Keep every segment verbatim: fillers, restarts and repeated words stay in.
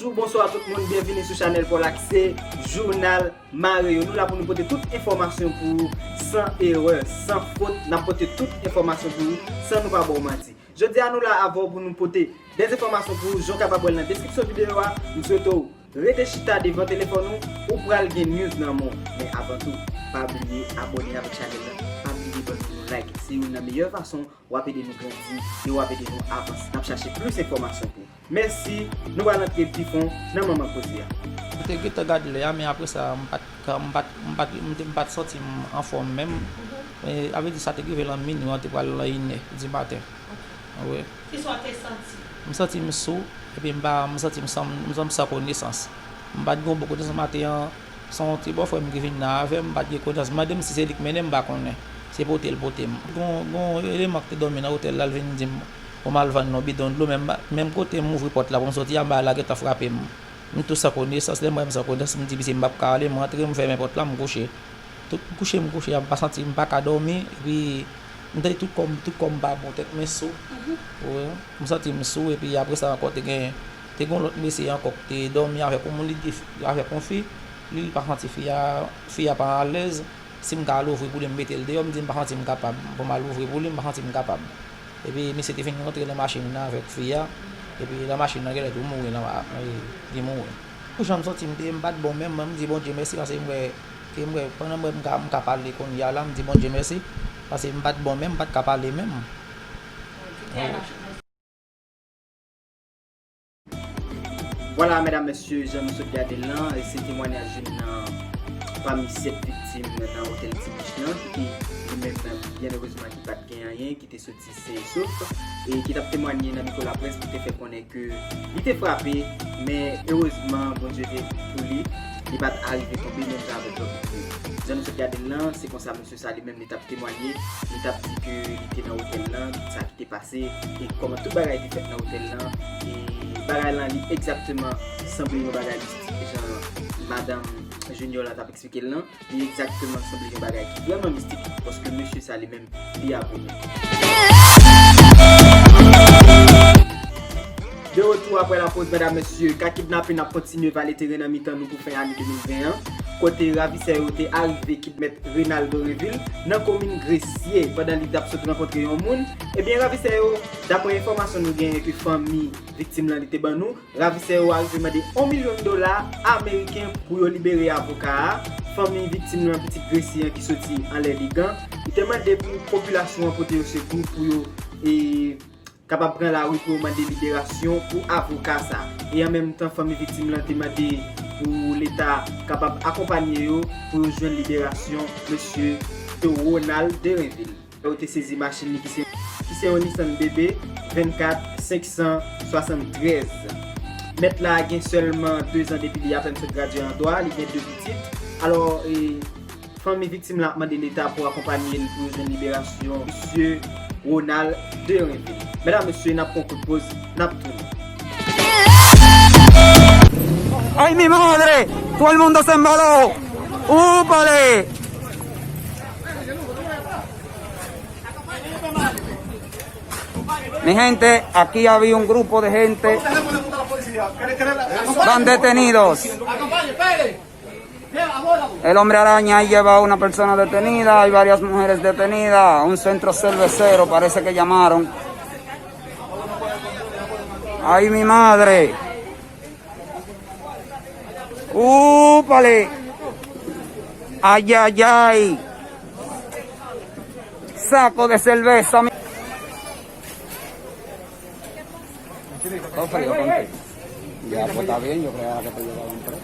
Bonjou, bonswa tout moun, byenvini sou chanèl pa w la ki se Jounal Mare Yo. Nou la pou nou pote tout enfòmasyon pou ou, san erè, san fot. N ap pote tout enfòmasyon pou ou, san nou pa ba w manti. Jodi a, nou la avè w pou nou pote dèz enfòmasyon pou ou, jan w kapab wè l nan deskripsyon videyo a. M swete w rete chita devan telefòn ou, ou pral gen news nan men w. Men avan tou, pa bliye abòne avèk chanèl la, pa bliye ban nou yon like. Se youn nan meyè fason w ap ede nou grandi e w ap ede nou avanse. N ap chache plis enfòmasyon pou ou. Mèsi, nou pral antre pi fon nan manman koze a. M te gentan gade lè a, men apre sa, m pa t ka, m pa t, m pa t, m te, m pa t santi m anfòm menm. E, sa vle di sa te rive lan minwi, an te pral lan inè di maten. Wi. Kisa w te santi? M santi m sou, epi m pa, m santi m san, m santi m san konesans. M pa t gen bon konesans maten an, se yon ti bòfrè m ki vin nan avè m, m pa t gen konesans. M mande m si se li k mennen m, m pa konnen. Se pote l pote m. Gon, gon eleman ki te dòmi nan otèl la, l vin di m pou m al vann yon bidon dlo, men m pa, menm kote m ouvri pòt la pou m soti a, m bay la gentan frape m. M tou san konesans, lè m wè m san konesans, m di misye m p ap ka ale, m rantre, m fèmen pòt la, m kouche. Tout m kouche, m kouche a, m pa santi, m pa ka dòmi, epi m tande tout kò m, tout kò m pa bon, tèt mwen sou. Wi, m santi m sou, epi apre sa ankò, te gen, te gen yon lòt mesye ankò ki te dòmi avèk yon moun, li di avèk yon fi, li, li pa santi fi a, fi a pa alèz. Si m ka al ouvri pou li, m mete l deyò, m di m pa santi m kapab. Pou m al ouvri pou li, m pa santi m kapab. Epi misye te fin rantre nan machin nan avèk fi a. Epi nan machin nan, genlè tou mouri nan, li mouri. Pou jan m santi m te ye, m pa t bon menm, mwen m di Bondye mèsi, paske m wè, ke m wè, pandan m wè m ka, m ka pale kounye a la, m di Bondye mèsi, paske m pa t bon menm, m pa t ka pale menm. Vwala, medam, mesye, jan nou sot gade l lan, se temwanyaj youn nan pami sèt viktim nan otèl Ti Bich lan, ki te li menm, byen erezman, ki pa t gen anyen, ki te soti sen e sof, e ki t ap temwanye nan mikwo laprès pou te fè konnen ke li te frape, men erezman, Bondye te pou li, li pa t arive tonbe menm jan avèk lòt viktim. Jan nou sot gade l lan, se konsa mesye sa li menm li t ap temwanye, li t ap di ke li te nan otèl lan, tout sa ki te pase, e kòman tout bagay te fèt nan otèl lan, e bagay lan li egzakteman sanble yon bagay mistik jan madanm Junior la t ap eksplike l lan, li egzakteman sanble yon bagay ki vrèman mistik, paske mesye sa li menm, li abone. De retou apre lapoz, medam, mesye, ka kidnapin ap kontinye vale teren nan mitan nou pou fen ane de mil ven an, kote ravisè yo te arive kidnap Renald Dorinville nan komin Gresye pandan li t ap sot rankontre yon moun. Ebyen, ravisè yo, daprè enfòmasyon nou genyen ke fanmi viktim lan li te ban nou, ravisè yo arive mande yon milyon dola ameriken pou yo libere avoka a. Fanmi viktim lan, pitit Gresye an ki soti anlè Ligan, li te mande pou popilasyon an pote yo sekou pou yo, e, kapab pran lari pou yo mande liberasyon pou avoka sa. E an menm tan, fanmi viktim lan te mande pou Leta kapab akonpanye yo pou yo jwenn liberasyon mesye Ronald Dorinville. Yo te sezi machin li ki se, ki se yon Nissan B B vennkat senk san swasanntrèz. Mèt la gen sèlman dezan depi li apèn sot gradye an dwa, li gen de pitit. Alò, e, fanmi viktim la ap mande Leta pou akonpanye l pou yo jwenn liberasyon mesye Ronald Dorinville. Medam, mesye, n ap pran kout poz, n ap tounen. ¡Ay, mi madre! Todo el mundo se embaló. ¡Úpale! Mi gente, aquí había un grupo de gente. Van detenidos. El hombre araña ahí lleva a una persona detenida, hay varias mujeres detenidas, un centro cervecero parece que llamaron. ¡Ay, mi madre! ¡Úpale! ¡Ay, ay, ay! Saco de cerveza. Todo frío contigo. Ya, pues está bien, yo creía que te llevaban preso.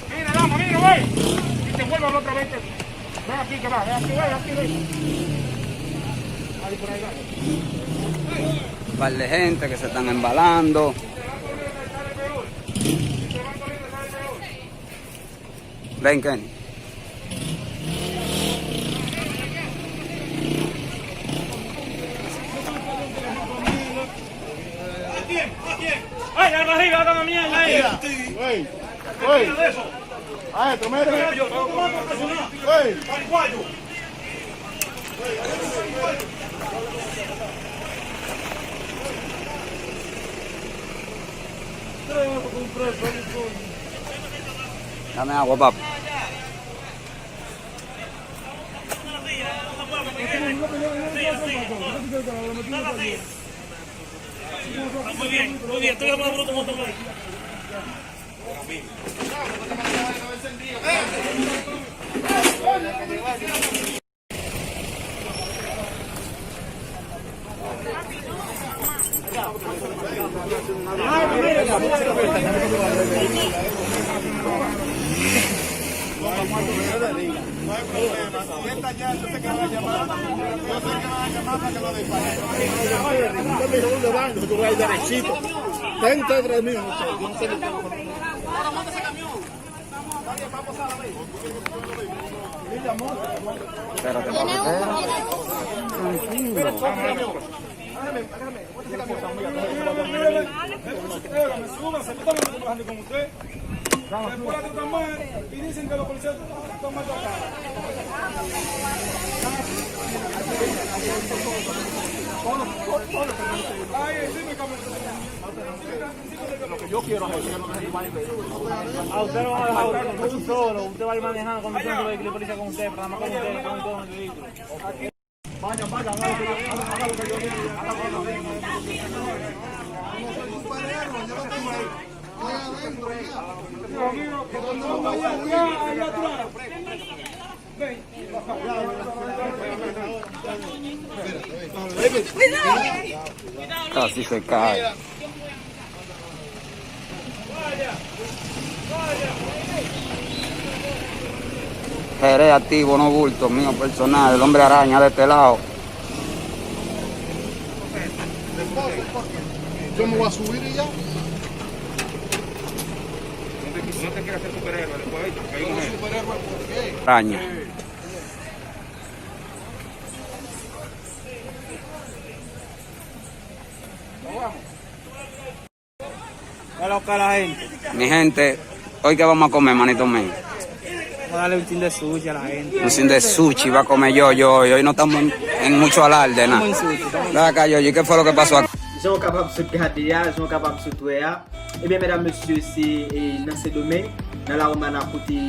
Mira, vamos, mira, güey. Y te vuelvo otra vez. Ven aquí, que va, ven aquí, güey, aquí, güey. Ahí, por ahí, va. Un par de gente que se están embalando. Vengan. Ay, la barriga, la mierda ahí. Ey, ey. Adentro, mira. Ey. Dame agua, pap. Muy bien, muy bien. Estoy hablando con otro. Espérate, papá. Tranquilo. A usted lo van a dejar a usted solo, usted va a ir manejando cuando estén los vehículos, policía con usted, pero nada más con usted, con todo el vehículo. Casi se cae. Jerez activo, no bulto, mío personal, el hombre araña de este lado. Yo me voy a subir y ya. No te, no te quieras hacer superhéroe después, ¿oíste? Porque hay una gente. Araña. Hola, Oscar, la gente. Mi gente, hoy qué vamos a comer, manito mío. Vamos a darle un chin de sushi a la gente. Un chin de sushi va a comer yo, yo, yo. Hoy no estamos en, en mucho alarde, nada. Estamos en sushi, estamos en... Ven acá, yo, ¿y qué fue lo que pasó aquí? Jan w kapab sot gade a, jan w kapab sot wè a. Ebyen, medam, mesye, se, e, nan Sendomeng, nan La Romana, kote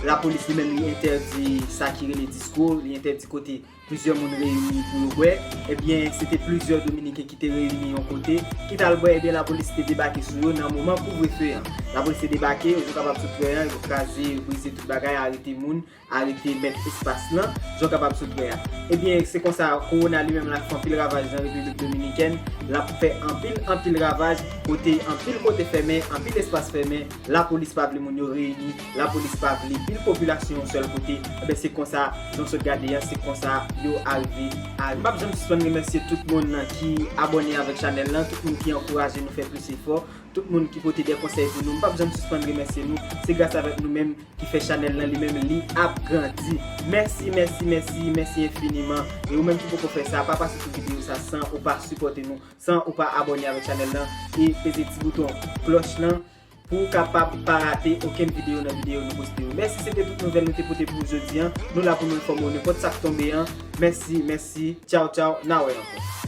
lapolis li menm li entèdi sa ki rele disko, li entèdi kote plizyè moun reyini pou yo bwè. Ebyen, se te plizyè Dominiken ki te reyini yon kote, ki t al bwè. Ebyen, lapolis te debake sou yo nan moman kouvrefe an. Lapolis te debake, yo kapab sot wè an, yo kraze, yo brize tout bagay, arete moun, arete mèt espas lan, jan w kapab sot wè a. Ebyen, se konsa, kowona li menm l ap fè anpil ravaj nan Repiblik Dominikèn, l ap fè anpil, anpil ravaj, kote anpil kote fèmen, anpil espas fèmen, lapolis pa vle moun yo reyini, lapolis pa vle pil popilasyon yon sèl kote. Enben, se konsa, jan w sot gade a, se konsa yo arive, arive. M p ap janm sispann remèsye tout moun ki abòne avèk chanèl lan, tout moun ki ankouraje nou fè plis efò, tout moun ki pote de konsèy pou nou. M p ap janm sispann remèsye nou. Se gras avèk nou menm ki fè chanèl lan li menm li ap grandi. Mèsi, mèsi, mèsi, mèsi enfiniman. E ou menm ki poko fè sa, pa pase sou videyo sa san ou pa sipòte nou, san ou pa abòne avèk chanèl lan e peze ti bouton klòch lan pou w kapab pa rate okenn videyo nan videyo nou poste yo. Mèsi, se te tout nouvèl nou te pote pou ou jodi an. Nou la pou nou enfòme w nenpòt sa k tonbe an. Mèsi, mèsi. Tchaw, tchaw. N a wè ankò.